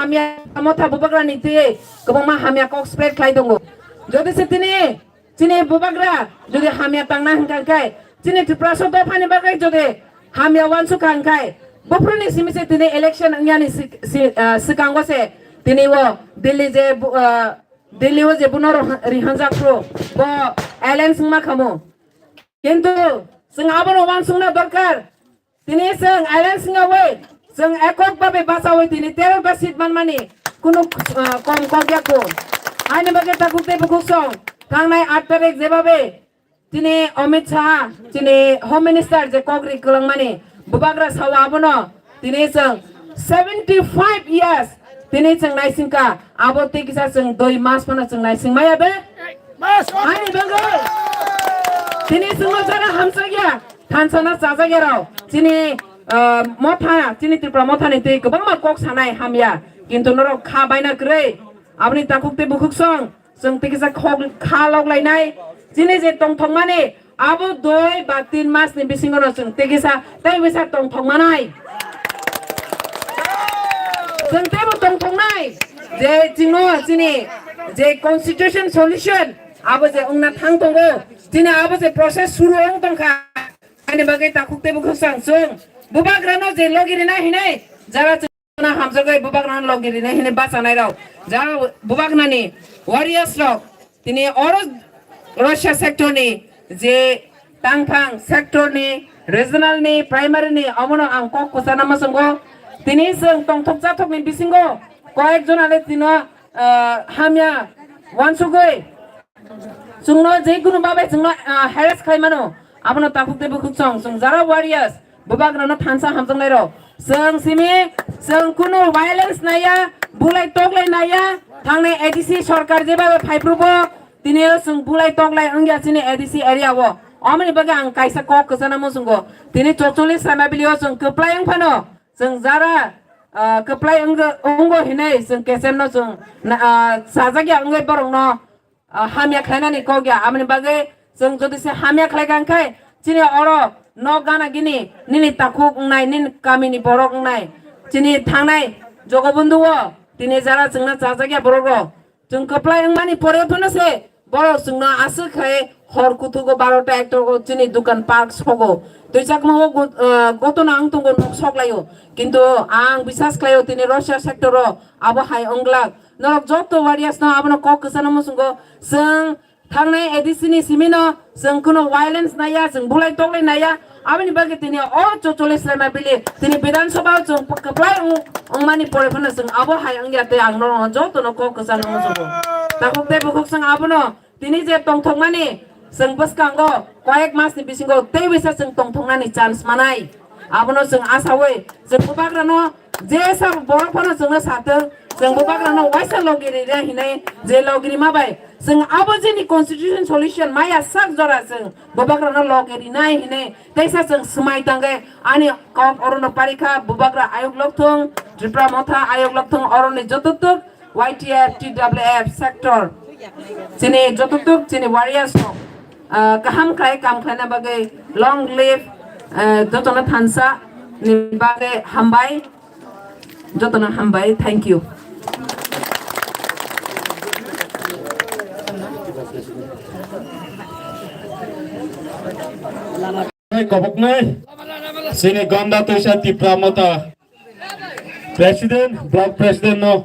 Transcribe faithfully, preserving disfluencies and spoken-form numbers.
hamya motha bubagra ni twi kwbangma hamya kok spread khlai tongo. Jodi se tini chini bubagra jodi hamya tangna hwnkha khe, chini Tiprasa dophani bagwi jodi hamya uansukha hwnkhe, buphuruni simi se tini election wngyani sik-, si-, ah, swkango se tini o Delhi je bu-, ah, Delhi o je bono roha-, rihanjak phuru bo alliance wngma khamu. Kintu chwng abono uansukna dorkar. Tini chwng alliance wngwi chwng ekok babe bachawi tini tero ta seat manmani kunu, ah, kom kok ya kho. Haini bagwi takhuk tei bukhuk song thangnai aat tarik jebabe tini Amit Shah, tini Home Minister je kok ri kwlwngmani bubagra sao abono tini chwng seventy five years tini chwng naisingkha, abo tei kisa chwng dui mas phano chwng naising maya be. Ani bagwi tini chwngno jara hamjakya, thansa na chajakya rao. Chini, ah, motha, chini Tripura mothani twi kwbangma kok sanai hamya, kintu norok kha baina kwrwi. Aboni takhuk tei bukhuk song chwng tei kisa khok kha lok lainai. Chini je tongthokmani abo dui ba tin mas ni bisingo no chwng tei kisa tei bisa tongthok manai. Chwng teibo tongthok nai je chwngno chini je constitution solution abo je wngna thang tongo, chini abo je process suru wng tongkha. Ani bagwi takhuk tei bukhuk sang chwng bubagrano je logi rina hinai jara na hamjagwi bubagrano logi rina hinai bachanai rok. Jara bubagnani warriors rok tini oro Russia sector ni je tangphang sector ni regional ni primary ni abono ang kok kwchana mwchungo. Tini chwng tongthok chathok ni bisingo koyek jona le tino, ah, hamya uansugwi chwngno je kunu babai chwngno, ah, harass khai mano, abono takhuk tei bukhuk song chwng jara warriors bubagrano thansa hamjaknai rok. Chwng simi chwng kunu violence naiya, bulai toklai naiya, thangnai A D C sarkar jebabe phaiphrubo tini o chwng bulai toklai wngya chini A D C area o. Omoni bagwi ang kaisa kok kwchana muchungo. Tini chorchollis Raimabili o chwng kwplai wng phano chwng jara, ah, kwplai wngwi, wngo hinwi chwng K S M no chwng na, ah, chajakya wngwi borokno ah, hamya khlainani kok ya. Aboni bagwi chwng jodi se hamya khlai kha, hwnkhe chini oro nok gana gini nini takhuk wngnai, nini kamini borok wngnai, chini thangnai Jogobondhu o tini jara chwngno chajak ya borok rok. Chwng kwplai wngmani pore phano se borok chwngno aswk khai hor kuthugo barota ekta o chini dukan park sogo. Twi chakma o got-, ah, gotona wng tongo, nok sok laio. Kintu ang bisas khlaio tini Russia sector o abo hai wnglak. Norok joto warriors no abono kok kwchano muchungo. Chwng thangnai A D C ni simi no chwng kuno violence naiya, chwng bulai toklai naiya. Aboni bagwi tini o chorchollis Raimabili tini Bidhan Sabha o chwng kwplai wng-, wngmani pore phano chwng abo hai wngya tei ang norok joto no kok kwchano muchungo. Takhuk tei bukhuk chwng abono tini je tongthokmani chwng bwskango koyek mas ni bisingo tei bisa chwng tongthoknani chance manai. Abono chwng asawi chwng bubagrano jesa borok phano chwngno satwng, chwng bubagrano waisa logi rire hinwi je logi rima bai chwng abo jeni constitution solution maya sak jora chwng bubagrano logi rinai hinwi teisa chwng swmai tangwi ani kok orono parikha bubagra ayuk lokthung, Tripura motha ayuk lokthung oroni joto tuk Y T F, T W F sector. Chini joto tuk chini warriors rok, ah, kaham khlai kam khlaina bagwi long live, ah, jotono thansa ni bagwi hambai, jotono hambai, thank you. Koboknai, chini Gonda Twisa Tipra Motha President, Block President no